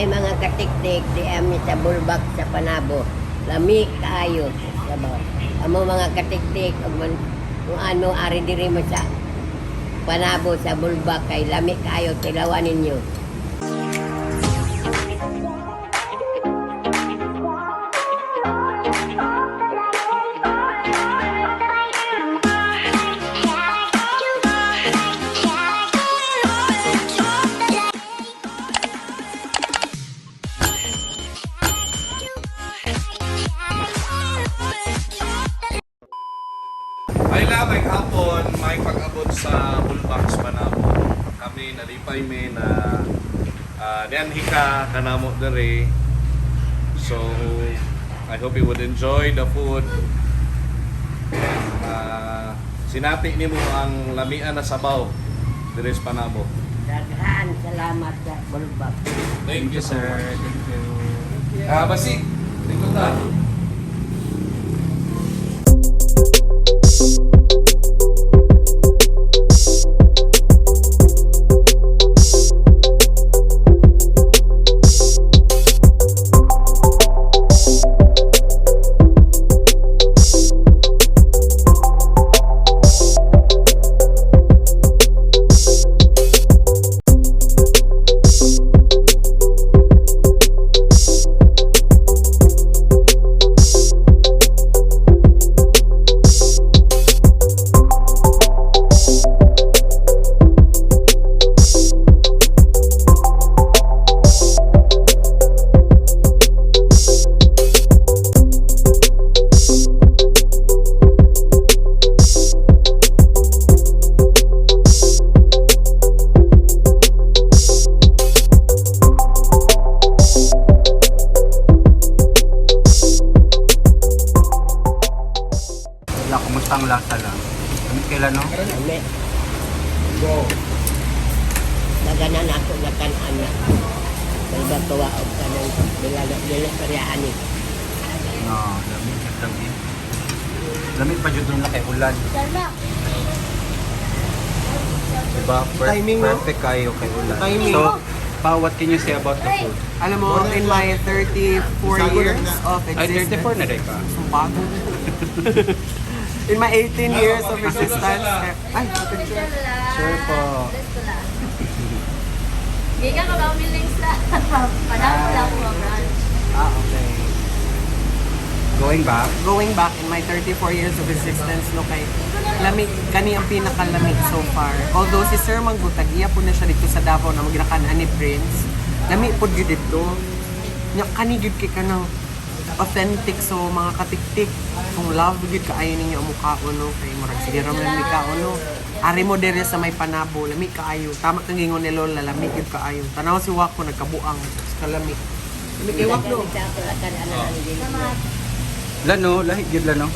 Ay, mga katiktik, di ami sa Bulbak sa Panabo. Lami kaayo. Sabaw. Amo mga katiktik, ug man, kung ano ari diri mo sa Panabo sa Bulbak kay lami kaayo, tilawan ninyo. Ay la, may hapon, may pag-abot sa Bullbox Panabo. Kami nalipay mi na niyan hika kanamo dere. So I hope you would enjoy the food. And, sinati nimo ang lamian na sabaw dere sa Panabo. Daghan salamat sa Bulbak. Thank you, sir. Thank you. Basi, tingkot na. Wala, kumusta ang lasa lang? Kami kailan, no? Lami. Daganan ako na kan-an na. Bulbak tuwa og kanang bilalo dili parehan ni. No, lami jud lang eh. Lami pa jud lang kay ulan. Diba? Timing, no? Perfect kayo kay ulan. Timing. So, Pa, what can you say about the food? Alam mo, in my 34 years of Ay, existence, 34 na rin ka. Sumpago. In my 18 years of existence, eh, ay, picture. Sure po. Gikan ka ba umiling sa Panabo lang mo branch. Ah, okay. Going back, Going back in my 34 years of existence, no, kay lami, kani ang pinakalamig so far. Although si Sir Manggutag, iya po na siya dito sa Davao na magirakan ani Prince. Lami po gyud dito. Nya kani gyud kay kanang authentic, so mga katiktik kung love gyud kaayo ninyo ang mukhaon, no, kay murag sige ra man mi kaon, no, ari mo diri sa may Panabo, lami kaayo. Tama kang gingon ni Lola, lami gyud kaayo. Tanaw si Wako nagkabuang sa kalami. Lami kay Wako, no? Daghan sa ako lakan-an ang dili. lano, lahi gyud lano.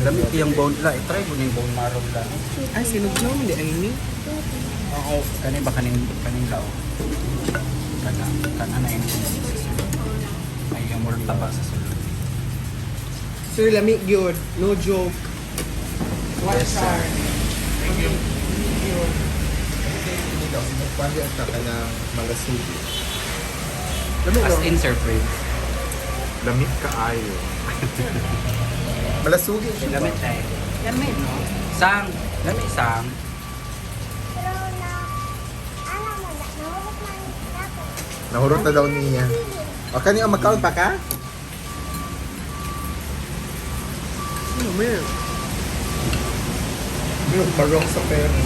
Lami yung bone la, i-try mo ning bone marrow la. Ay, sinugnaw mo di ay ni. Oo, kani ba kaning kaning lao? Kana kana na yung sa sulod. Ay yung murag taba sa sulod. Sir, lami gyud. No joke. Watch Yes, sir. Thank you. Nagpali ang taka ng malasugi. Lami, As no? in Sir Prince. Lamig kaayo. Malasugi siya. Lami tayo. Lami no. Sang, lami sang. Nahurot na daw niya. O, kani ang magkaon pa ka? Lami. Yung barong sa pera.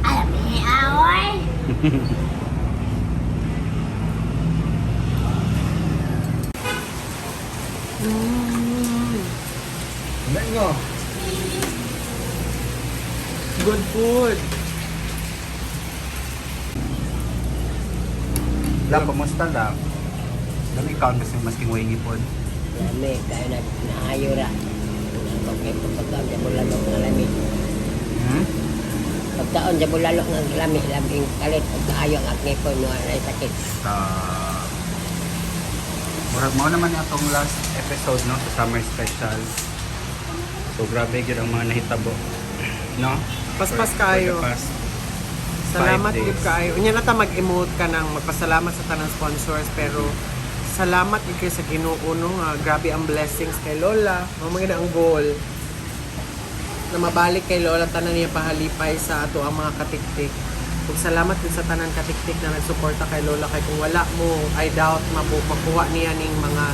Alami away. Ano? Good food. La, kumusta la? Lami kaon kasi masking way ngipon. Lami kay na naayo ra. Okay, pagkaon sa bulalo nga lami. Hmm? Pagkaon sa bulalo nga lami, laming kalit ug kaayo ang aknipon mo ay sakit. Sa murag mao naman atong last episode, no, sa summer special. So grabe gyud ang mga nahitabo. No? Paspas For kayo. the past Salamat 5 days. gyud kaayo. Unya na ta mag-emote ka nang magpasalamat sa tanang sponsors, pero salamat gyud kayo sa Ginoo, no, nga grabe ang blessings kay Lola. Mao man gyud ang goal na mabalik kay Lola tanan niya pahalipay sa ato ang mga katiktik. Ug salamat din sa tanan katiktik na nagsuporta kay Lola kay kung wala mo, I doubt makuha niya ning mga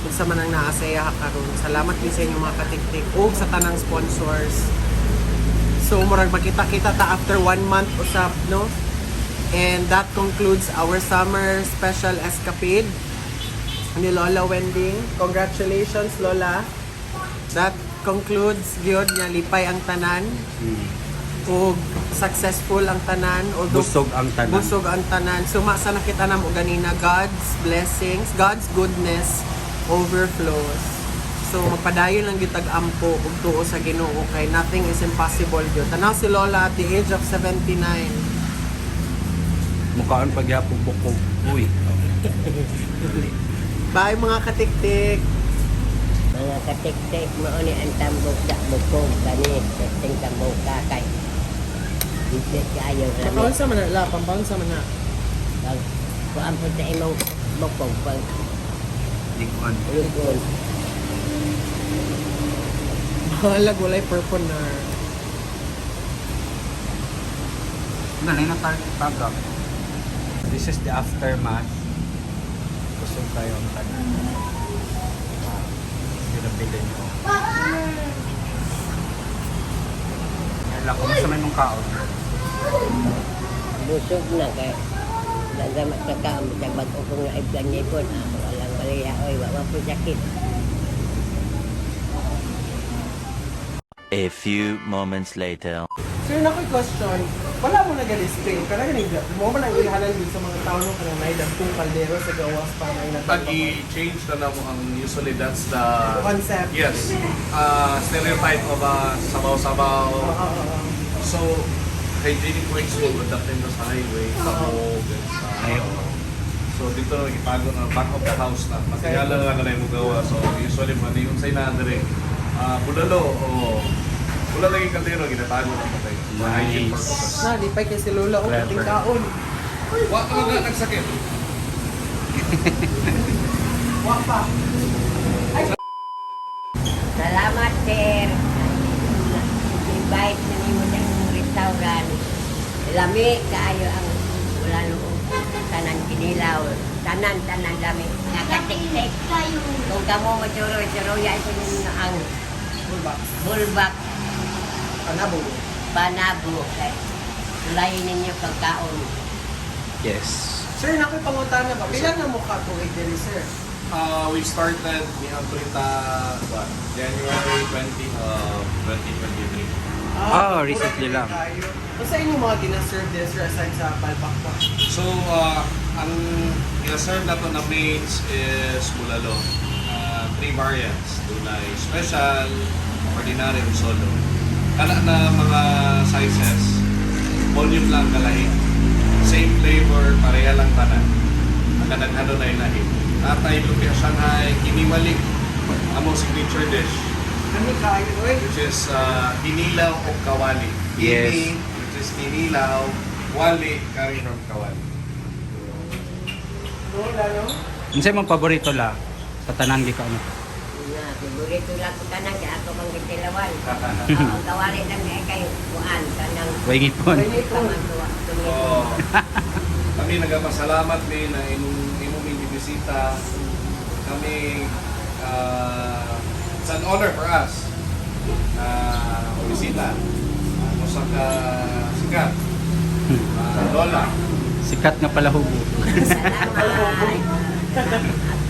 unsa man ang naa sa iya karon. Salamat din sa inyong mga katiktik ug sa tanang sponsors. So murag makita-kita ta after one month usab, no? And that concludes our summer special escapade ni Lola Wending. Congratulations, Lola. That concludes gyud nga lipay ang tanan ug successful ang tanan, although Busog ang tanan. Busog ang tanan. Suma sa nakita namo ganina, God's blessings, God's goodness overflows. So magpadayon lang gyud tag-ampo ug tuo sa Ginoo kay nothing is impossible gyud. Tanaw si Lola at the age of 79. Mukhaan pagyapon bukog. Uy. Bye, mga katiktik. Mga katiktik, mao ni ang tambok sa bukog kani, testing tambok ka kay hindi kaayo lami. Paunsa man na la, paunsa man na. Pag kuan po sa imong bukog pag Likuan. lukon. Bahalag walay purponar. Nanay na tagap. This is the aftermath. Busog tayo ang tanan. Wow. Pinabili niyo. Yan lang, kumusta man yung kaon? Busog na kay nagamat ka ka sa bag-o kong naibgan niya po ako walang baliya oy, wa wa po sakit. A few moments later. Sir, na ko'y question. Wala mo nag-display. Kana ganing mo man ang ilhanan dun sa mga tao no kanang may dagkong kaldero sa gawas pa may Pag i-change na namo ang usually that's the concept. Yes. Stereotype of sabaw-sabaw. Oo, oo, oo. So, hygienic waste mo dating na sa highway, sa home, and sa. Ay, oo. So, dito na itago na back of the house na. Material na lang na mo gawa. So, usually, mga yung sa inaandre, bulalo o wala lagi kaldero, ginatago na patay. For hygiene Nice. purposes. Na, lipay kay si Lola o Clever. kating kaon. Wa ka nga nagsakit. Wa pa. Salamat, sir. Invite na nimo sa imong restaurant. Lami kaayo ang wala og tanan kinilaw. Tanan tanan lami. Nakatiktik. Kayo. Kung kamo mo churo-churo ya ito ninyo ang Bulbak. bulbak Panabo. Panabo kay sulayin ninyo pagkaon. Yes. Sir, na ko'y pangutana ba? Pila na mukha tuig diri, sir? We started ni Antonita, what, January 20 of 2023. Ah, recently lang. So, sa inyo mga gina-serve diri, sir, aside sa palpakpak? So, ang ina-serve na to na mains is bulalo. Three variants. Dunay special, ordinary, ug solo. Kana na mga sizes, volume lang kalahi. Same flavor, pareha lang tanan. Ang kadaghano na ilahi. Tatay, lumpia Shanghai, kiniwalik, among signature dish, Ano kayo, oy? which is kinilaw o kawali. Yes. Kini, which is kinilaw, wali, coming from kawali. Lola, no? Ano mong paborito la? Sa tanan gi kaon. Nga, favorito lang ko tanan kay ako mang gitilawan. Oo, ang kawali lang kay kay kuan kanang Way ngipon. pamantuwa. Oo. Kami nagapasalamat mi na imong imong ming bisita. Kami it's an honor for us na bisita. Usa ka sikat. Lola. Sikat nga pala hubo. Salamat.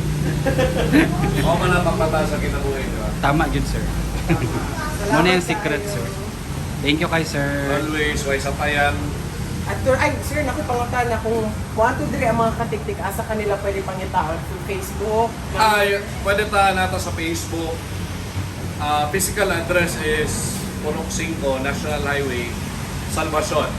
Mao man ang pagpataas sa kinabuhi, di ba? Tama gyud, sir. Muna yung secret, sir. Thank you kay sir. Always way sa payan. At sir, ay, sir, naku, pangutana kung kuanto diri ang mga katiktik, asa kanila pwede pangitaan? Through Facebook? Ay, pwede ta nato sa Facebook. Physical address is Purok 5, National Highway, Salvacion,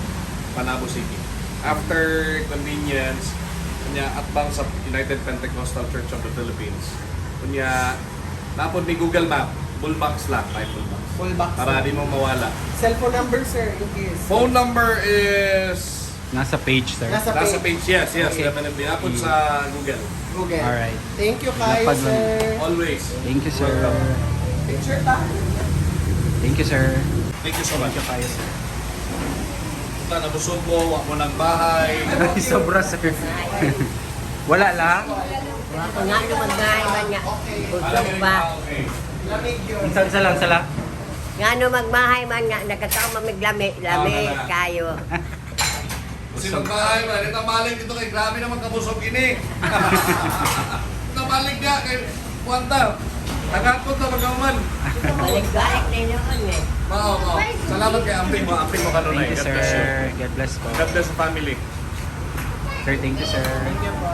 Panabo City. After convenience, kunya atbang sa United Pentecostal Church of the Philippines. Kunya napod ni Google Map, Bullbox lang, type Bullbox. Full box. Para di mo mawala. Cellphone number, sir, in case. Phone number is Nasa page, sir. Nasa Nasa page. page, yes, Okay. definitely. Napod sa Google. Google. Alright. Thank you kayo, Lapag lang. sir. Always. Thank you, sir. Welcome. Picture ta. Thank you, sir. Thank you so much. Thank you kayo, sir. Punta, nabusog mo, wa mo ng bahay. Ay, sobra, sir. Wala lang. Kung nga ano magmahay man nga, busog pa. Okay. Lamig yun. Unsa lang sala? Nga ano magmahay man nga, nakataon mamiglami, lami Ah, na. kayo. Kasi magbahay man, ito malig dito kay grabe naman kabusog ini. Namalig na kay Kuwanta. Nangakot na magaman. Balik-balik na yun eh. Mao, mao. Salamat kay amping mo kanunay. Thank you, God bless you. sir. God bless po. God bless the family. Sir, thank you, sir. Thank you po.